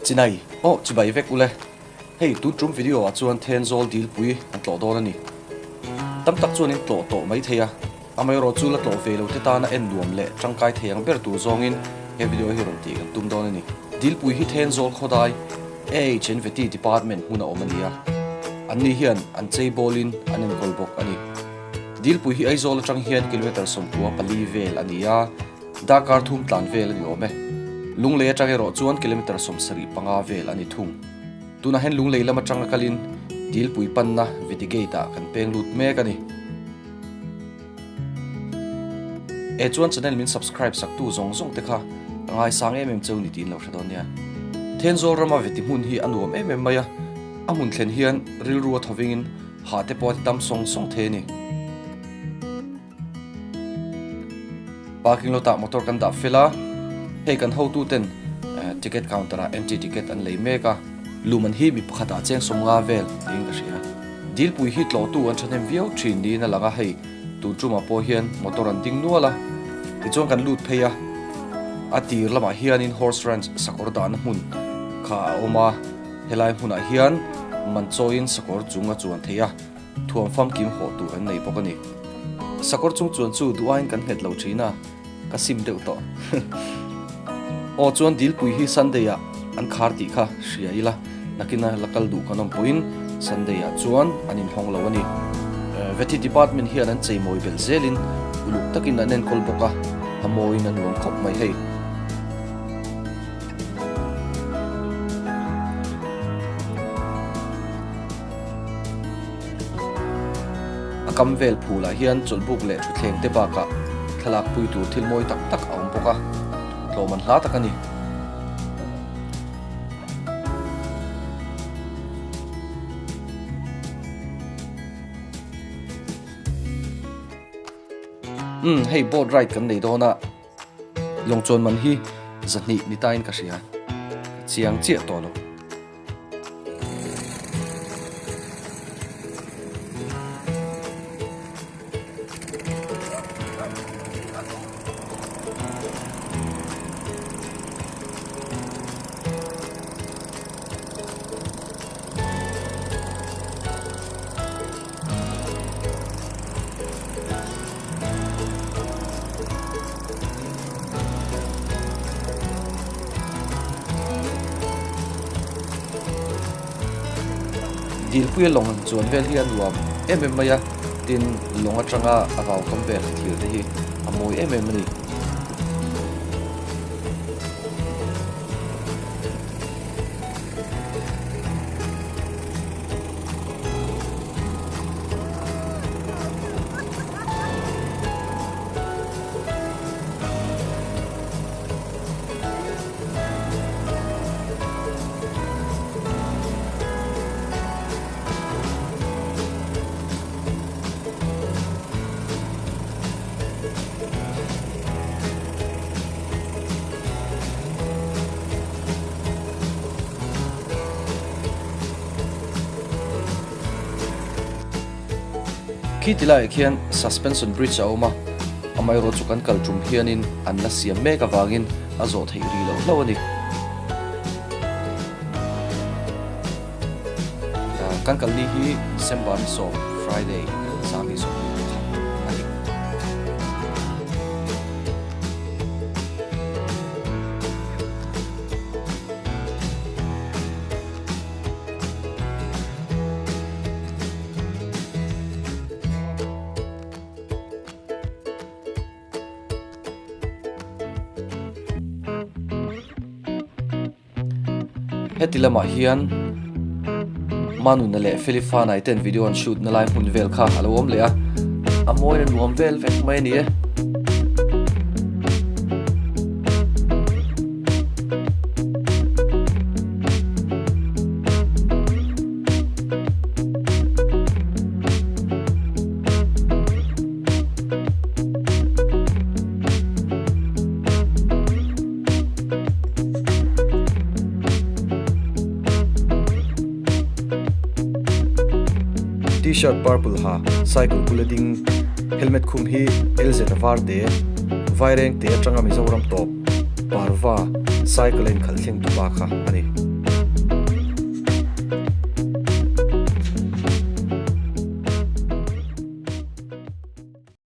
Chinai, Aw, chibai vek ule. Hei, tun tum video ah chuan Thenzawl dilpui kan tlawh dawn a ni. Tam tak chuan in tlawh tawh mai thei a, amaherawh chu la tlawh ve lo te tana en nuam leh tangkai thei ang ber tur zawngin he video hi rawn tih kan tum dawn a ni. Dilpui hi Thenzawl khawdai AHNVT Department hmun a awm a ni a, anni hian an cheibawlin an enkawl bawk a ni. Dilpui hi Aizawl atang hian kilometre 14 vel a ni a, darkar thum tlan vel a ni awm e. Lunglei atang erawh chuan kilometre 75 vel a ni thung. Tunah hian Lunglei lam atanga kalin Dilpui panna Vety Gate ah kan peng lut mek a ni. E chuan channel min subscribe saktu zawng zawng te kha ka ngaisang em em cheu ni tiin lo hre dawn nia. Thenzawl rama Vety hmun hi a nuam em em mai a, a hmun thlen hian rilru a thovingin hah te pawh a ti tam sawng sawng thei a ni. Parking lot ah motor kan dah fel a, hei kan hotu ten ticket counter ah entry ticket an lei mek a, luman hi mi pakhat ah cheng 50 vel tiin ka hria. Dilpui hi tlawhtu an thahnem viau thin niin a lang a, hei tun tumah pawh hian motor an ding nual a, tichuan kan lut phei a, a tir lamah hianin horse ranch sakawr dahna hmun kha a awm a, helai hmunah hian man chawiin sakawr chung a chuan thei a, thuam famkim hawh tur an nei bawk a ni. Sakawr chung chuan chu duh aiin kan nghet lo thin a, ka sim deuh tawh. Aw chuan Dilpui hi Sunday ah an khar tih kha hria ila, nakina la kal duh kan awm pawhin Sunday ah chuan an inhawng lo a ni. Vety Department hian an cheimawi belh zelin uluk takin an enkawl bawk a, a mawiin a nuam khawp mai hei. A kam vel phulah hian chawlhbuk leh thutthleng te bakah thlalak pui tur thil mawi tak tak a awm bawk a, tlawm an hla tak a ni. Umm hei boat ride kan nei dawn a, lawng chuan man hi 200 ni tain ka hria, ka chiang chiah tawh lo. Dilpuia lawng chuan vel hi a nuam em em mai a, tin lawng atanga a vau kam vel han thlir te hi a mawi em em a ni. Khi ti laiah khian suspension bridge a awm a, amaherawh chu kan kal tum hianin an la siam mek avangin a zawh theih rih loh hlauh a ni. Kan kal ni hi December ni sawm Friday 2021 a ni. Heti lamah hian Manuna leh Felifanai ten video an shoot na lai hmun vel kha a lo awm leh a, a mawi na nuam vel vek mai a ni e. T-shirt purple ha cycle bula ding helmet khum hi LZ var te Vaireng te atanga Mizoram tawp parva cycle a inkhalh thleng tu pa kha a ni.